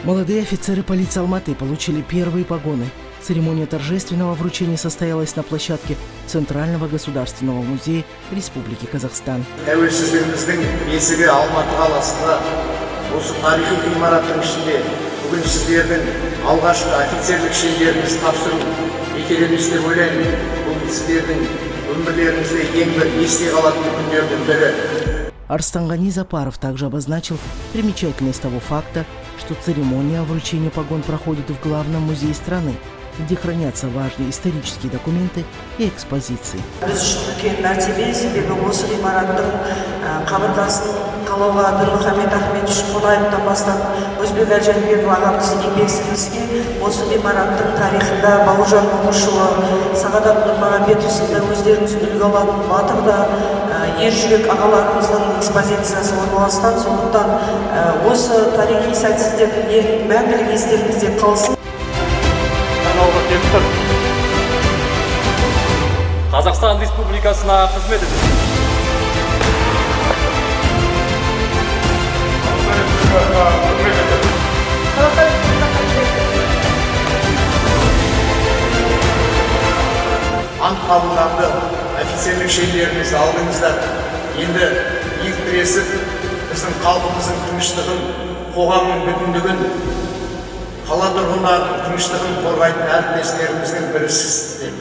Молодые офицеры полиции Алматы получили первые погоны. Церемония торжественного вручения состоялась на площадке Центрального государственного музея Республики Казахстан. Тәуелсіздігіміздің бесігі Алматы қаласында, осы тарихи ғимараттың ішінде бүгін сіздердің алғашқы офицерлік шендеріңізді тапсыру бекер емес деп ойлаймын. Бұл сіздердің өмірлеріңізде ең бір есте қалатын күндердің бірі. Арстангани Запаров также обозначил примечательность того факта, что церемония вручения погон проходит в главном музее страны, где хранятся важные исторические документы и экспозиции. Біз үшін үлкен мәртебе, себебі осы ғимараттың қабырғасын қалауға Дінмұхамед Ахметович Қонаевтан бастап Өзбекәлі Жәнібеков ағамыз еңбек сіңіріскен. Осы ғимараттың тарихында Бауыржан Момышұлы, Сағадат Нұрмағамбетов сынды өздеріңіз үлгі алатын батыр да ержүрек ағаларымыздың экспозициясы орналасқан. Сондықтан осы тарихи сәт сіздердің мәңгілік естеріңізде қалсын. Арнауға келіп тұр. Қазақстан Республикасына қызмет ету. Қазақстан Республикасына қызмет ету. Ант қабылданды, офицерлік шендеріңізді алдыңыздар. Енді иық тіресіп, біздің халқымыздың тыныштығын, қоғамның бүтіндігін, қала тұрғындарының тыныштығын қорғайтын әріптестеріміздің бірісіздер.